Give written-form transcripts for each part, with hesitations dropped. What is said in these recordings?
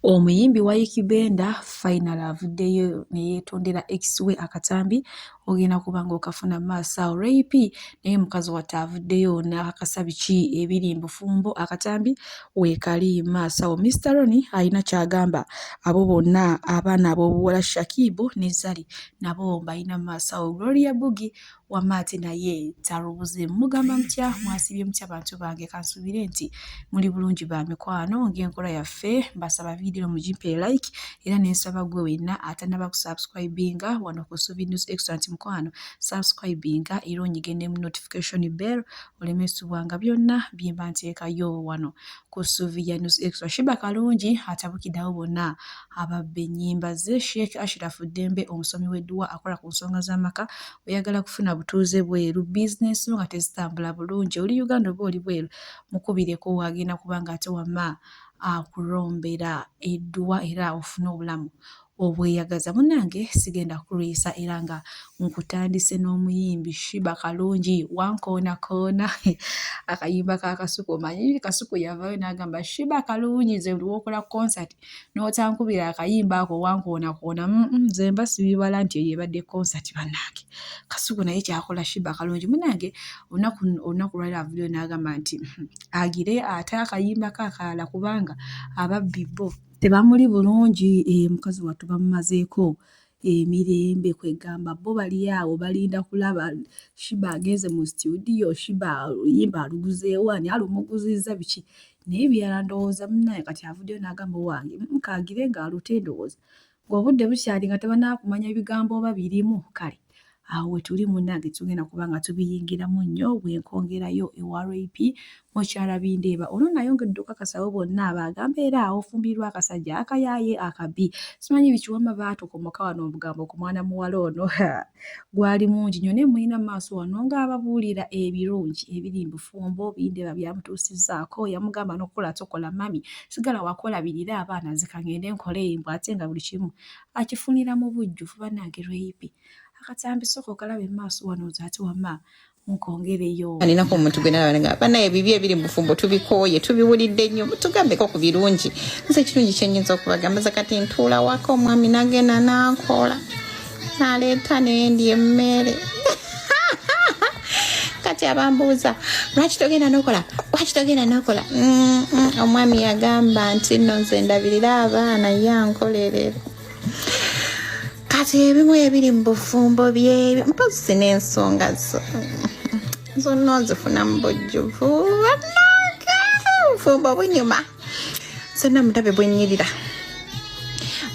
Omuyimbi Ykee Benda finally avuddeyo ne yeetondera ex we akatambi ogenda kuba ng'okafuna mu maaso awo. Ray P naye mukazi wattu avuddeyo n'akakasa biki ebiri mu bufumbo akatambi weekali mu maaso awo. Mister Ronnie alina ky'agamba abo bonna abaana ab'obuwala Shakib ne Zari nabo mbalina mu maaso awo. Gloria Bugie wamma ate naye talubuze. Mugamba mutya, mwasiibye mutya bantu bange? Kansuubire nti muli bulungi ba mikwano. Ng'enkola yaffe, mbasaba vidiyo mugimpe like era nensaba gwe wenna atannaba kusubscribinga wano ku Suubi News Extra nti mukwano subscribinga era onyige ne mu notification bell oleme subwanga byonna byemba nteekayo wano ku Suubi ya News Extra. Sheebah Kalungi atabukidde abo bonna ababba ennyimba ze. Sheikh Ashraf Ddembe omusomi w'edduwa akola ku nsonga z'amaka, oyagala kufuna butuuze bweru, bizinensi zo nga tezitambula bulungi, oli Uganda oba oli bweru, mukubireko agenda kuba ng'ate wamma akulombera edduwa era ofune obulamu obweyagaza. Munnange sigenda kulwisa era nga nkutandise n'omuyimbi Sheebah Kalungi wankoonakoona akayimba ka Kasuku. Omanyi Kasuku yavaayo n'agamba Sheebah Kalungi nze buli lw'okola concert n'otankubira akayimba ako wankoonakoona, nze mba sibibala nti eyo ebadde concert bannange. Kasuku naye ky'akola Sheebah Kalungi. Munnange olunaku olwaleero avuddeyo n'agamba nti agire ate akayimba ke akalala kubanga ababbi bo tebamuli bulungi. Mukazi wattu bamumazeeko emirembe, kwegamba bo bali awo balinda kulaba Sheebah agenze mu situdiyo, Sheebah oluyimba aluguzeewo, ani alumuguzizza biki. Naye ebirala ndowooza munnange kati avuddeyo n'agamba owange kaagire ng'alute ndowooza ng'obudde bukyali nga tebannaba kumanya bigambo oba birimu. Kale awo we tuli munnange tugenda kuba nga tubiyingiramu nnyo bwe nkwongerayo ewa Ray P mukyala Bindeeba. Ono nno ayongedde okukakasa abo bonna abagamba era ofumbirwa akasajja akayaaye akabi. Simanyi biki wamma baatokomoka wano omugambo ku mwana muwala ono gwali mungi nnyo naye mulina mu maaso wano ng'ababuulira ebirungi ebiri mu bufumbo Bindeeba by'amutuusizzaako. Yamugamba n'okukola tokola mummy sigala waka olabirire abaana nze ka ngende nkole mbu ate nga buli kimu akifunira mu bujjuvu. Bannange Ray P akatambi sooka okalabe mu maaso wano nze ate wamma nkongereyo. Alinako omuntu gwe nalaba nga bannaye ebibi ebiri mu bufumbo tubikooye, tubiwulidde nnyo, tugambeko ku birungi. Nze ekirungi kye nnyinza okubagamba, nze kati ntuula waka omwami nagenda n'ankola n'aleeta n'endya emmere. Kati abambuuza lwaki togenda n'okola, lwaki togenda n'okola, omwami yagamba nti nno nze ndabirira abaana ye ankolerera. Kati ebimu ebiri mu bufumbo byebi mpozi n'ensonga zo zonna ozifuna mu bujjuvu. Bannange obufumbo bunyuma, zonna mutabe bwenyirira.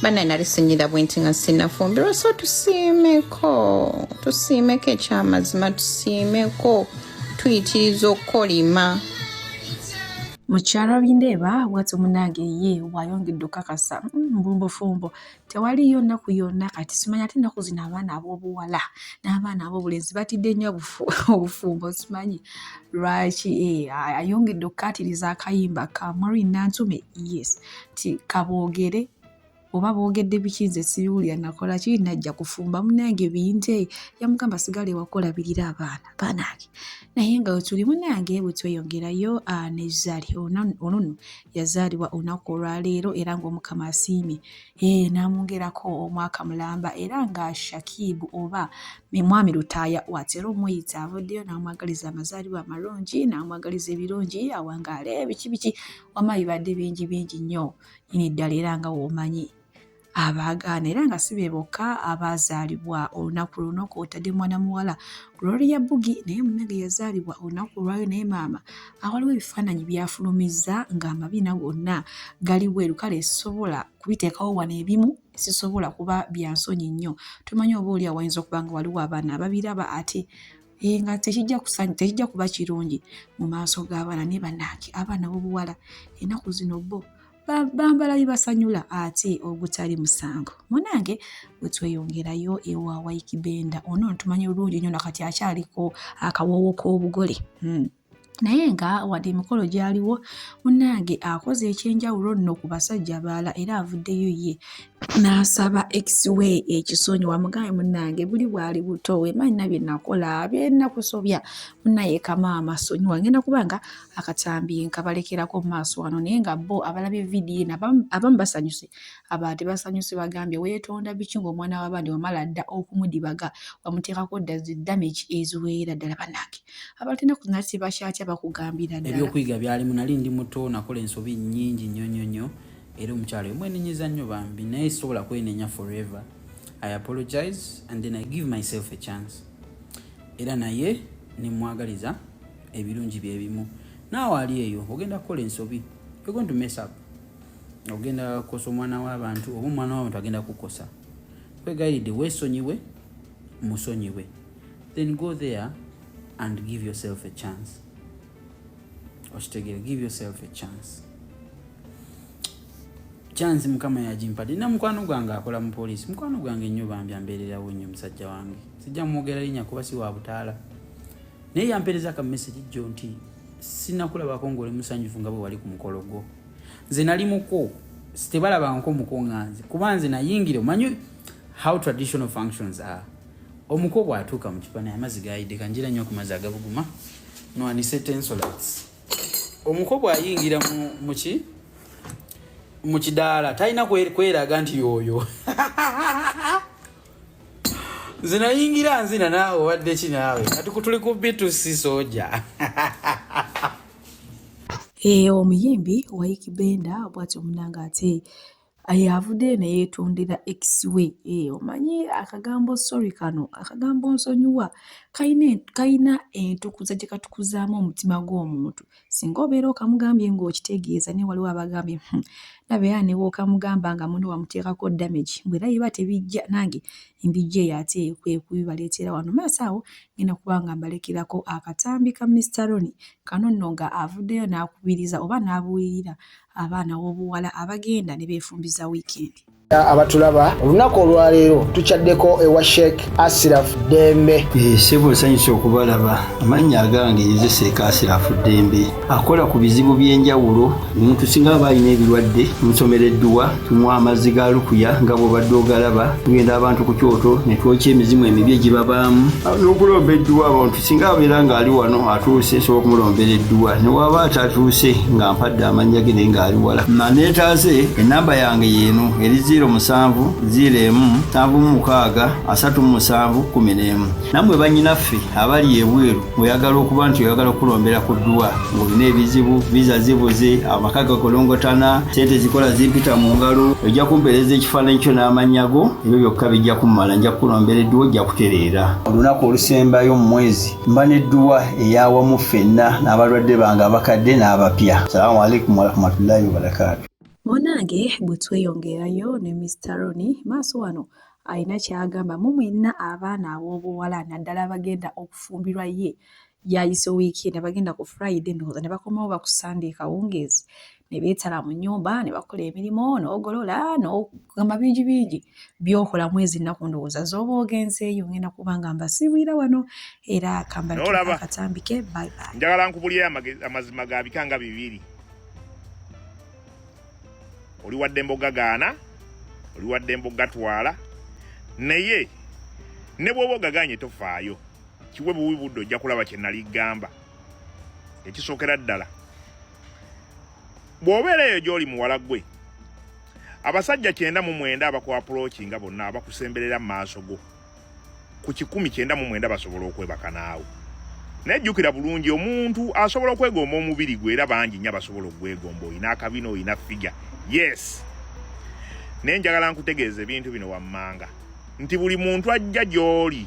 Bannaye nali sinyira bwe nti nga sinnafumbirwa, so tusiimeko, tusiimeko ekyamazima, tusiimeko, tuyitiriza okukolima. Mukyala Bindeeba bw'atyo munnange ye bw'ayongedde okukakasa mbufumbo tewaliyo nnaku yonna. Kati simanyi ate ennaku zino abaana ab'obuwala n'abaana ab'obulenzi batidde nnyo obufumbo, simanyi lwaki. Ayongedde okukkaatiriza akayimba ka Maureen Nantume, yes, nti kaboogere oba boogedde biki nze sibiwulira, nakola ki, najja kufumba. Munnange Binte yamugamba sigala ewaka olabirire abaana bannange. Naye nga we tuli munnange bwe tweyongerayo ne Zari, ono nno yazaalibwa olunaku olwaleero era ng'Omukama asiimye n'amwongerako omwaka mulamba, era nga Shakib oba mwami Lutaaya watera omuyita avuddeyo n'amwagaliza amazaalibwa amalungi, n'amwagaliza ebirungi, awangaale biki biki, wamma bibadde bingi bingi nnyo nnyini ddala. Era nga w'omanyi abaagaana era nga si be bokka abaazaalibwa olunaku luno, kw'otadde mwana muwala Gloria Bugie naye munnange yazaalibwa olunaku olwayo. Naye maama awaliwo ebifaananyi by'afulumizza ng'amabina gonna gali bweru, kale sisobola kubiteekawo wano, ebimu sisobola kuba bya nsonyi nnyo. Tomanyi oba oli awo wayinza okuba nga waliwo abaana ababiraba ate nga tekijja kuba kirungi mu maaso g'abaana. Naye bannange abaana b'obuwala ennaku zino bo bambala bibasanyula ate ogutali musango. Munnange bwe tweyongerayo ewa Ykee Benda, ono ntumanyi bulungi nnyo nakati akyaliko akawoowo k'obugole. Naye nga wadde emikolo gyaliwo, munnange akoze eky'enjawulo nno ku basajja abalala era avuddeyo ye n'asaba ex we ekisonyiwo amugambe munnange buli bwali buto wemba nina bye nakola bye nakusobya munnaye kamaama sonyiwa. Ngenda kuba nga akatambi nkabalekerako mu maaso wano naye nga bo abalabye vidiyo eno abamu basanyuse abalala tebasanyuse bagambye weetonda biki ng'omwana w'abandi wamala dda okumudibaga wamuteekako dda zi damage eziwerera ddala bannange. Abantu ennaku zino ate tebakyatya bakugambira ddala. Ebyokuyiga byalimu nali ndi muto nakola ensobi nyingi nnyo nnyo nnyo era omukyala oyo mwenenyeza nnyo bambi naye sisobola kwenenya forever. I apologize and then I give myself a chance era naye nemwagaliza ebirungi byebimu. Naawe ali eyo ogenda kukola ensobi, you're going to mess up, ogenda kukosa omwana w'abantu oba omwana w'abantu agenda kukosa. Kwegayiridde weesonyiwe, musonyiwe, then go there and give yourself a chance. Okitegeera, give yourself a chance. Chance mukama yagimpadde. Nina mukwano gwange akola mu poliisi, mukwano gwange nnyo bambi, ambeererawo nnyo musajja wange, sijja mwogera linnya kuba si wa butaala, naye yampeereza ka message jjo nti sinakulabako ng'oli musanyufu nga bwe wali ku mukolo gwo. Nze nali muko, tebalaba nko muko nga nze, kuba nze nayingira. Omanyi how traditional functions are, omuko bw'atuuka mu kipana, amazzi gayidde, kanjira nnyo ku mazzi agabuguma nwanise tensolites. Omuko bw'ayingira muki mu kidaala talina kweraga nti yoyo nze nayingira nzina naawe obadde ki naawe kati tuli ku B2C soja. Omuyimbi Ykee Benda bw'atyo munnange ate avuddeyo ne yeetondera ex we. Omanyi akagambo sorry kano, akagambo nsonyiwa kayina entukuza gye katukuzaamu omutima gw'omuntu. Singa obeera okamugambye ng'okitegeeza, naye waliwo abagambye ndaba era ne bw'okamugamba nga munno wamuteekako damage mbu era biba tebijja nange mbijja eyo ate kwe kubibaleetera wano. Maaso awo ngenda kuba nga mbalekerako akatambi ka Mr Ronnie kano nno nga avuddeyo n'akubiriza oba n'abuulirira abaana b'obuwala abagenda ne beefumbiza weekend. Abatulaba olunaku olwaleero tukyaddeko ewa Sheikh Asiraf Ddembe. Ssebo, nsanyusa okubalaba. Amannya agange nze Sheikh Asirafu Ddembe, akola ku bizibu by'enjawulo. Omuntu singa aba alina ebirwadde, tumusomera edduwa, tumuwa amazzi ga lukuya nga bw'obadde ogalaba. Tugenda abantu ku kyoto ne twokya emizimu emibi egibabaamu n'okulomba edduwa. Abantu singa abeera ng'ali wano atuuse, nsobola okumulombera edduwa, ne waba atatuuse nga mpadde amannya ge naye ng'ali wala naneetaaze, enamba yange yeeno eri 07 01 76 37 11. Nammwe bannyinaffe abali ebweru, oyagala okuba nti oyagala okulombera ku dduwa ng'olina ebizibu, visa zibuze, amaka gakolongotana, sente zikola zimpita mu ngalo, ojja kumpeereza ekifaananyi kyo n'amannya go, ebyo byokka bijja kummala, nja kukulombera edduwa, ojja kutereera. Olunaku olusembayo mu mwezi mba n'edduwa eyawamu ffenna n'abalwadde bange abakadde n'abapya. Salaamu alaikum warahmatullahi wabarakaatu. Munnange bwe tweyongerayo ne Mr Ronnie maaso wano alina ky'agamba mu mwenna abaana ab'obuwala naddala abagenda okufumbirwa ye yayise weekend, abagenda ku Friday ndowooza ne bakomawo ba ku Sunday kawungeezi ne beetala mu nnyumba ne bakola emirimu n'ogolola n'ogamba bingi bingi by'okola mwezi nnaku ndowooza z'oba ogenzeeyo. Ngenda kuba nga mbasiibwira wano era kambaleke N'olaba. akatambike. Bye bye. Njagala nkubulire amazima ga bika nga bibiri. Oli waddembe ogagaana, oli waddembe ogatwala, naye ne bw'oba ogagaanye tofaayo, kiwe buwi budde, ojja kulaba kye nali gamba. Ekisookera ddala, bw'obeera eyo gy'oli muwala gwe, abasajja 99 abaku approachinga bonna abakusemberera mu maaso go, ku 199 basobola okwebaka naawe. Naye jjukira bulungi, omuntu asobola okwegomba omubiri gwe, era bangi nnyo abasobola okugwegomba. Olina akabina, olina figure, yes, naye njagala nkutegeeza ebintu bino wammanga nti buli muntu ajja gy'oli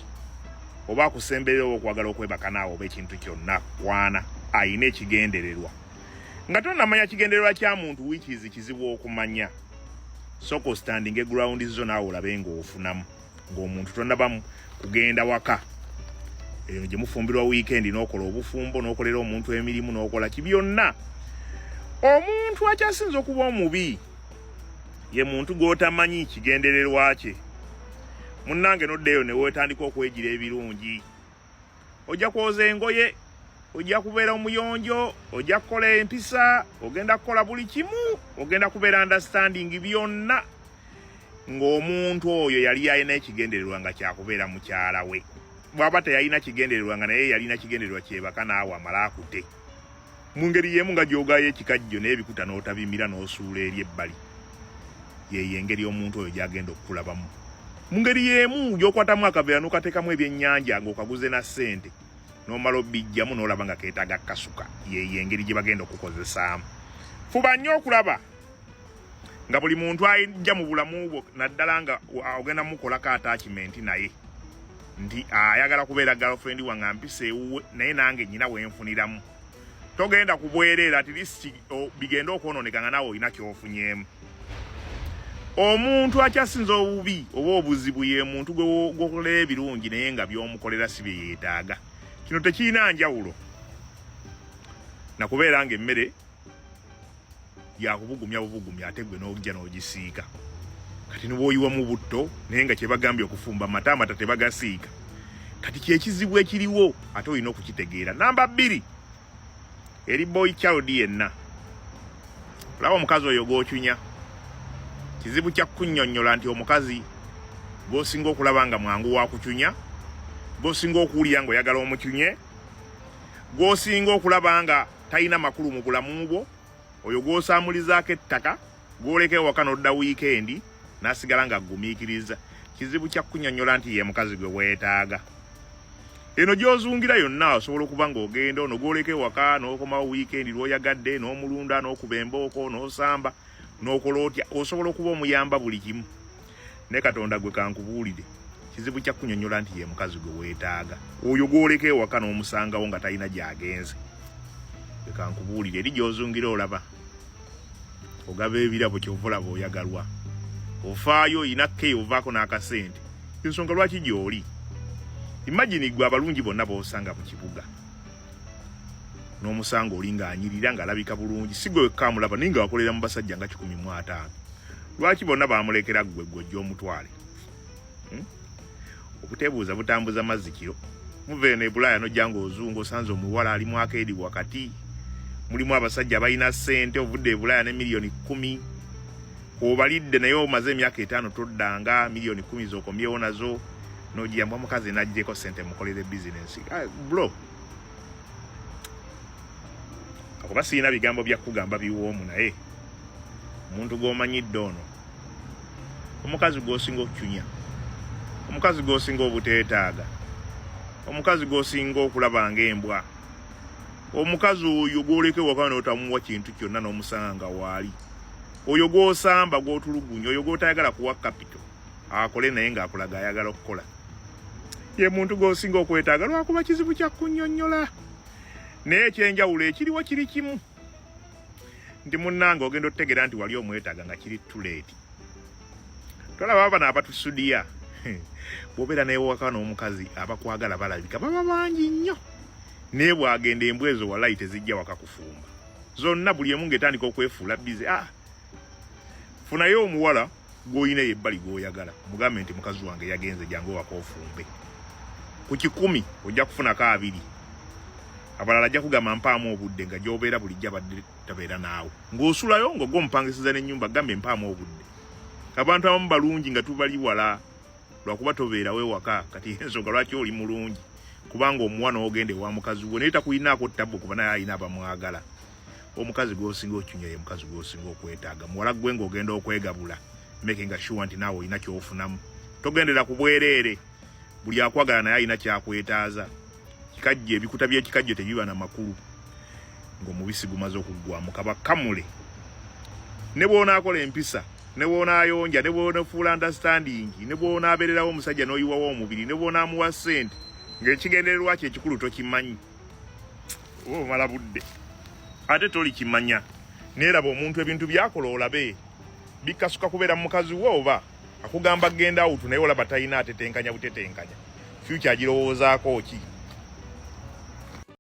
oba akusemberera oba okwagala okwebaka naawe oba ekintu kyonna kwana, ayina ekigendererwa. Nga tonnamanya kigendererwa kya muntu, wikiizi kizibu okumanya, sooka ostandinge ground zo naawe olabe ng'ofunamu ng'omuntu tonnabamu kugenda waka eyo gye mufumbirwa weekend n'okola obufumbo n'okolera omuntu emirimu n'okola ki byonna. Omuntu akyasinza okuba omubi ye muntu gw'otamanyi kigendererwa kye. Munnange, noddeeyo ne weetandika okwegira ebirungi, ojja kwoza engoye. Ojja kubeera omuyonjo, ojja kukola empisa, ogenda kukola buli kimu, ogenda kubeera understanding, byonna, ng'omuntu oyo yali alina ekigendererwa nga kyakubeera mukyala we. Bw'aba teyalina kigendererwa, nga naye yalina kigendererwa kyebaka naawe amala akute. Mu ngeri y'emu nga gy'ogayo ekikajjo n'ebikuta n'otabimira n'osuula eri ebbali, yeyo engeri omuntu oyo gy'agenda okukulabamu. Mu ngeri y'emu gy'okwatamu akaveera n'okateekamu ebyennyanja ng'okaguze na ssente, n'omala obijjamu n'olaba nga keetaaga kukasuka, yeyo engeri gye bagenda okukozesaamu. Fuba nnyo okulaba nga buli muntu ajja mu bulamu bwo, naddala nga ogenda mukolako attachment naye nti ayagala kubeera girlfriend wange, ampisa ewuwe, naye nange nyina wenfuniramu, togenda kubwereera. At least bigende okwonooneka nga naawe olina kyofunyeemu. Omuntu akyasinza obubi oba obuzibu ye muntu gwokolera ebirungi naye nga byomukolera si bye yeetaaga. Kino tekirina njawulo nakubeera nga emmere yakubugumya bubugumya, ate gwe n'ojja n'ogisiika. Kati nibwoyiwamu butto, naye nga kyebagambye okufumba mata, amata tebagasiika. Kati kyekizibu ekiriwo, ate olina okukitegeera. Namba 2, eri boy child yenna, olaba omukazi oyo gwocunya, kizibu kya kunnyonnyola nti omukazi gwosinga okulaba nga mwangu wa kucunya, gwosinga okuwulira ng'oyagala omucunye, gwosinga okulaba nga talina makulu mu bulamu bwo, oyo gw'osaamulizaako ettaka, gw'oleka ewaka n'odda wiikendi n'asigala ng'aggumiikiriza, kizibu kya kunnyonnyola nti ye mukazi gwe weetaaga. Eno gy'ozungira yonna osobola okuba ng'ogenda ono gw'oleka ewaka n'okomawo wiikendi lw'oyagadde, n'omulunda, n'okuba embooko, n'osamba, n'okola otya, osobola okuba omuyamba buli kimu. Ne Katonda gwe kankubuulire, kizibu kya kunyonnyola nti ye mukazi gwe weetaaga, oyo gw'oleka ewaka n'omusangawo nga talina gy'agenze. Gwe kankubuulire, eri gy'ozungira olaba ogaba ebirabo, kyova olaba oyagalwa, ofaayo, oyina keeyo, ovaako n'akasente, ensonga lwaki gy'oli. Imagine gwe abalungi bonna b'osanga mu kibuga n'omusanga oli ng'anyirira, ng'alabika bulungi, si gwe wekka amulaba, naye nga wakolera mu basajja nga 150. Lwaki bonna bamulekera ggwe, gwe ojja omutwale? Obuteebuuza butambuza mazzi kiro. Muva eno e Bulaaya nojja ng'ozungu, osanze omuwala ali mu akeedi wakati mulimu abasajja balina ssente. Ovudde e Bulaaya ne miliyoni 10 obalidde, naye omaze emyaka 5 toddanga, miliyoni 10 zokomyewo nazo, n'ogiyamba omukazi n'aggyeko ssente mukolere bizinensi. Ah, bro, akuba sirina bigambo bya kugamba biwoomu, naye omuntu gw'omanyidde ono, omukazi gw'osinga okucunya, omukazi gw'osinga obuteetaaga, omukazi gw'osinga okulaba ng'embwa, omukazi oyo gw'oleka ewaka n'otamuwa kintu kyonna n'omusanga nga waali, oyo gw'osamba, gw'otulugunya, oyo gw'otayagala kuwa capital akole naye ng'akulaga ayagala okukola, ye muntu gw'osinga okwetaaga. Lwakuba kizibu kya kunnyonnyola, naye ekyenjawulo ekiriwo kiri kimu nti munnange ogenda otutegeera nti wali omwetaaga nga kiri too late. Tolaba bano abatusudiya, bw'obeera newaka n'omukazi abakwagala balabika baba bangi nnyo, naye bw'agenda embwa ezo walayi tezijja waka kufumba zonna, buli emu ng'etandika okwefuula busy. Ah, funayo omuwala gw'olina ebbali gw'oyagala, mugambe nti mukazi wange yagenze, jangu ewaka ofumbe. Ku 100 ojja kufunako 20, abalala ajja kugamba mpaamu obudde, nga gy'obeera bulijjo abadde tabeera naawe, ng'osulayo ng'ogwa omupangisiza n'ennyumba, gambe mpaamu obudde. Abantu abamu balungi nga tubali wala, lwakuba tobeerawo ewaka. Kati ensonga lwaki oli mulungi, kubanga omuwa n'ogenda ewa mukazi we, naye takuyinaako tabbu, kuba naye alina abamwagala. Omukazi gw'osinga okucunya ye mukazi gw'osinga okwetaaga. Muwala gwe ng'ogenda okwegabula, making sure nti naawe olina kyofunamu, togendera ku bwereere. Buli akwagala naye alina kyakwetaaza. Kikajjo, ebikuta by'ekikajjo tebiba na makulu ng'omubisi gumaze okuggwamu. Kaba kamule, ne bw'onaakola empisa, ne bw'onaayonja, ne bw'onafuula understanding, ne bw'onaabeererawo omusajja n'oyiwawo omubiri, ne bw'onaamuwa ssente ng'ekigendererwa kye ekikulu tokimanyi, oba omala budde ate tolikimanya. Neeraba omuntu ebintu byakola olabe bikasuka kubeera mu mukazi we, oba akugamba genda out, naye olaba talina, atetenkanya butetenkanya, future agirowoozaako ki?